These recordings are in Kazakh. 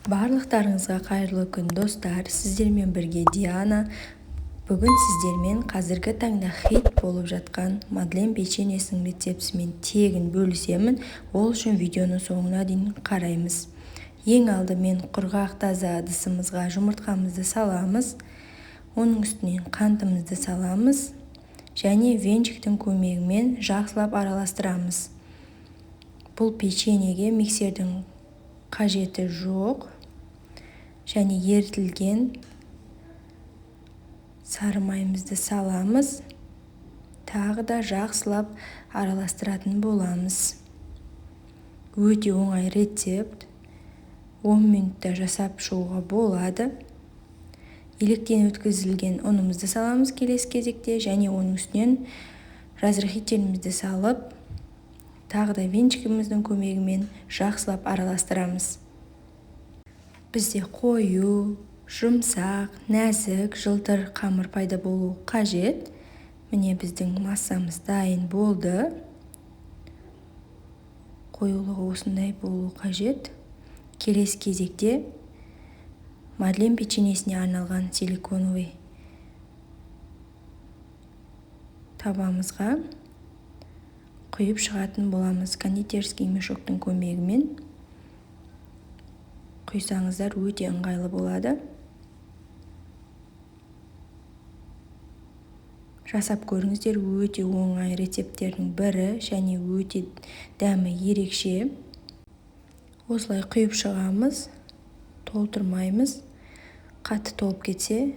Барлықтарыңызға қайырлы күн, достар! Сіздермен бірге Диана. Бүгін сіздермен қазіргі таңда хит болып жатқан мадлен печеньесінің рецептісімен тегін бөлісемін. Ол үшін видеоны соңына дейін қараймыз. Ең алдымен құрғақ таза ыдысымызға жұмыртқамызды саламыз. Оның үстінен қантымызды саламыз және венчиктің көмегімен жақсылап араластырамыз. Бұл печеньеге миксердің қажеті жоқ. Және ерітілген сары майымызды саламыз. Тағы да жақсылап араластыратын боламыз. Өте оңай рецепт. 10 минутта жасап шығуға болады. Електен өткізілген ұнымызды саламыз келесі кезекте және оның үстінен разрыхлителімізді салып, тағы да венчигіміздің көмегімен жақсылап араластырамыз. Бізде қою, жұмсақ, нәзік, жылтыр қамыр пайда болуы қажет. Міне, біздің массамыз дайын болды. Қоюлығы осындай болуы қажет. Келесі кезекте мадлен печеньесіне арналған силиконовый табамызға құйып шығатын боламыз. Кондитерский мешоктың көмегімен құйсаңыздар, өте ыңғайлы болады. Жасап көріңіздер, өте оңай рецепттердің бірі және өте дәмі ерекше. Осылай құйып шығамыз, толтырмаймыз. Қатты толып кетсе,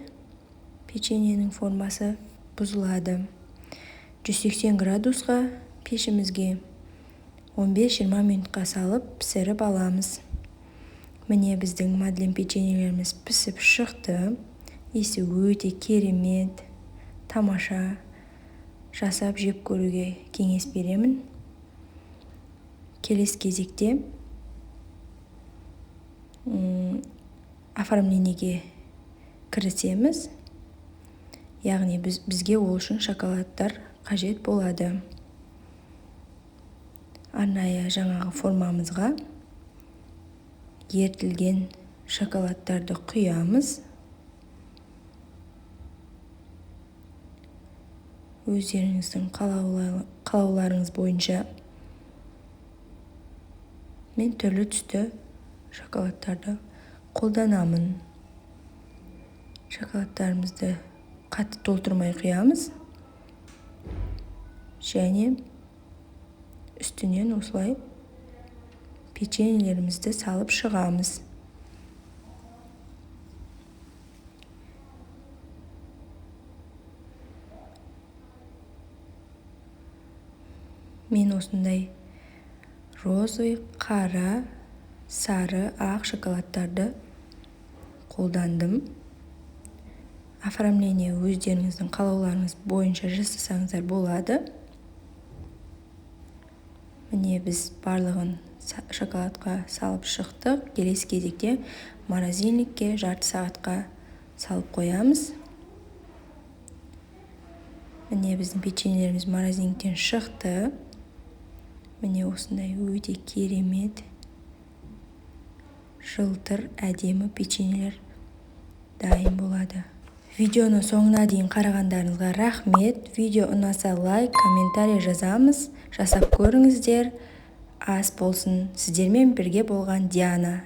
печеньенің формасы бұзылады. 180 градусқа пешімізге 15-20 минутқа салып пісіріп аламыз. Міне, біздің мадлен печеньелеріміз пісіп шықты. Иісі өте керемет, тамаша. Жасап жеп көруге кеңес беремін. Келесі кезекте оформлениеге кірісеміз. Яғни бізге ол үшін шоколадтар қажет болады. Арнайы жаңағы формамызға ерітілген шоколадтарды құямыз. Өздеріңіздің қалауларыңыз бойынша мен түрлі түсті шоколадтарды қолданамын. Шоколадтарымызды қатты толтырмай құямыз және үстінен осылай печеньелерімізді салып шығамыз. Мен осындай розовый, қара, сары, ақ шоколадтарды қолдандым. Оформление өздеріңіздің қалауларыңыз бойынша жасасаңыздар болады. Міне, біз барлығын шоколадқа салып шықтық. Келесі кезекте морозильникке жарты сағатқа салып қоямыз. Міне, біздің печеньелеріміз морозильниктен шықты. Міне, осындай өте керемет, жылтыр, әдемі печеньелер дайын болады. Видеоны соңына дейін қарағандарыңызға рахмет. Видео ұнаса, лайк, комментарий жазамыз. Жасап көріңіздер. Ас болсын. Сіздермен бірге болған Диана.